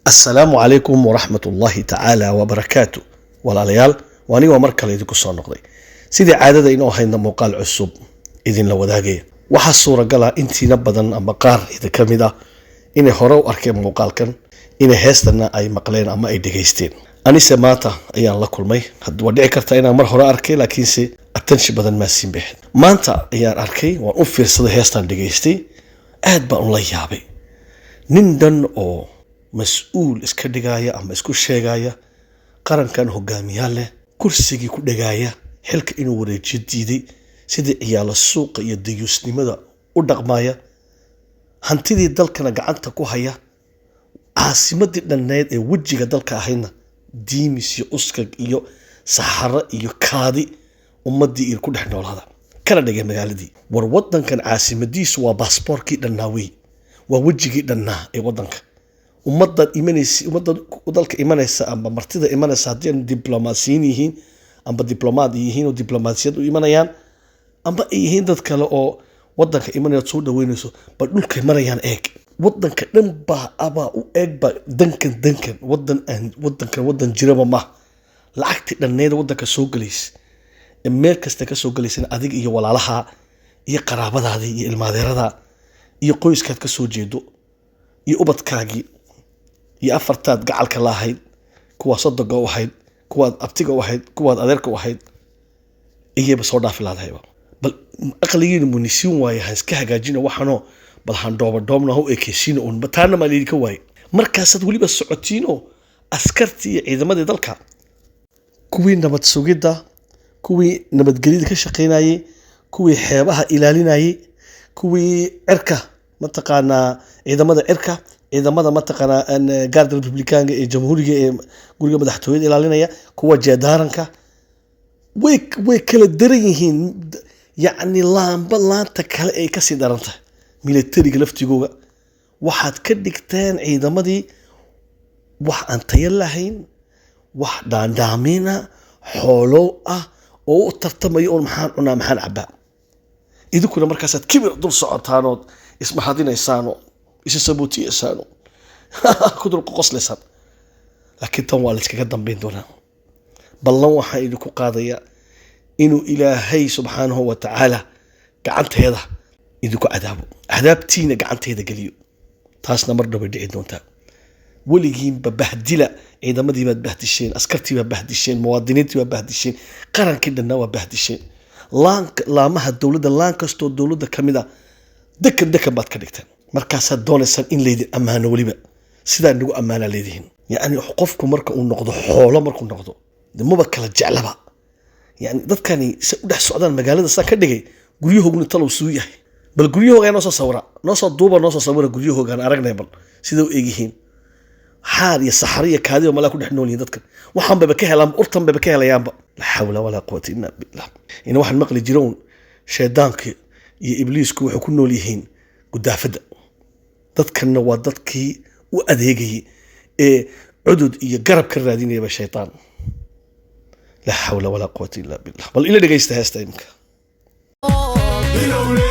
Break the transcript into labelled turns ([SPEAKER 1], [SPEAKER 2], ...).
[SPEAKER 1] Assalaamu calaykum waraxmat ullaahi tacaala wabarakaatu. Walaalayaal, waa anigoo mar kale idinku soo noqday, sidii caadada inoo haydna muuqaal cusub idinla wadaagaya. Waxaa suuragala intiina badan ama qaar idin ka mid ah inay hore u arkeen muuqaalkan, inay heestana ay maqleen ama ay dhegaysteen. Anise maanta ayaan la kulmay. Waa dhici kartaa inaan mar hore arkay, laakiinse attention badan maa siin bixin. Maanta ayaan arkay, waan u fiirsaday, heestaan dhegaystay, aad baan ula yaabay. Nin dhan oo mas-uul iska dhigaya ama isku sheegaya, qarankan hogaamiyaal leh, kursigii ku dhagaaya, xilka inuu wareejiyo diiday, sidii ciyaalo suuqa iyo dayuusnimada u dhaqmaya, hantidii dalkana gacanta ku haya, caasimadii dhanneed ee wejiga dalka ahaydna diimis iyo uskag iyo saxaro iyo kaadi ummadii ir ku dhex noolaada kana dhigay magaaladii. War wadankan caasimadiisu waa baasboorkii dhannaa wey, waa wejigii dhannaa ee wadanka. Umadaad imanaysa, ummadda dalka imanaysa ama martida imanaysa, haddii aan diblomaasiyiin yihiin amba diblomaad yihiin oo diblomaasiyad u imanayaan, amba ay yihiin dad kale oo wadanka imanaya soo dhaweynayso, bal dhulkay marayaan eeg. Wadanka dhan baa abaa u eeg ba dankan dankan wadan aan wadankan wadan jiraba ma lacagtii dhanneeda wadanka soo gelaysa ee meel kasta ka soo gelaysana, adiga iyo walaalaha iyo qaraabadaadii iyo ilmaadeerada iyo qoyskaad ka soo jeedo iyo ubadkaagii iyo afartaad gacalka la ahayd, kuwaad sodoga u ahayd, kuwaad abtiga u ahayd, kuwaad adeerka u ahayd, iyayba soo dhaafi laadahayba. Bal aqligiina munisiin waaye, han iska hagaajino waxaanoo bal han dhoobadhoobno, ha u ekeysiino uun taana maa laydinka waaye. Markaasaad weliba socotiinoo askartii iyo ciidamadii dalka, kuwii nabad sugidda, kuwii nabadgelyada ka shaqaynayey, kuwii xeebaha ilaalinayey, kuwii cirka, mataqaanaa ciidamada cirka, ciidamada mataqaanaa Garde Républicaine ee jamhuuriga ee guriga madaxtooyada ilaalinaya, kuwa jeedaaranka, way kala daran yihiin. Yacni laamba laanta kale ay kasii daran tahay. Militariga laftigooga waxaad ka dhigteen ciidamadii wax aan tayo lahayn, wax dhaandhaamiina, xoolow ah oo u tartamaya uun maxaan cunaa, maxaan cabaa. Idinkuna markaasaad kibir dul socotaanood ismahadinaysaano, isa sabootiyaysaano, ku dul qoqoslaysaan. Laakiin tan waa la iskaga dambayn doonaa. Ballan waxaan idinku qaadayaa inuu Ilaahay subxaanahu wa tacaala gacanteeda idinku cadaabo, cadaabtiina gacanteeda geliyo. Taasna mar dhow bay dhici doontaa. Weligiinba bahdila. Ciidamadii baad bahdisheen, askartii baad bahdisheen, muwaadiniintii baad bahdisheen, qarankii dhanna waa bahdisheen. Laanka laamaha dowladda, laan kastoo dowladda ka mid a, dekan dekan baad ka dhigteen. Markaasaad doonaysaan in laydin ammaano, weliba sidaa nagu ammaanaa leedihiin. Yacni qofku marka uu noqdo xoolo, markuu noqdo de maba kala jeclaba. Yani dadkani se u dhex socdaan magaalada saa ka dhigay, guryahoogna talow suu yahay? Bal guryahoogaa noo soo sawira, noo soo duuba, noo soo sawira guryahoogaan aragnay, bal sida u egyihiin. Xaar iyo saxaro iyo kaadiba malaa ku dhex nool yihiin dadkan. Waxaan bayba ka helaan, urtan bayba ka helayaanba. Laa xawla walaa quwata illa billah. Ina waxaan maqli jira uun shaydaanka iyo ibliisku waxay ku nool yihiin gudaafadda. Dadkanna waa dadkii u adeegayay ee cudud iyo garab ka raadinayaba shaytaan. Laa xawla walaa quwata illa billah. Bal ila dhegaysta heesta imika.
[SPEAKER 2] Bilowle.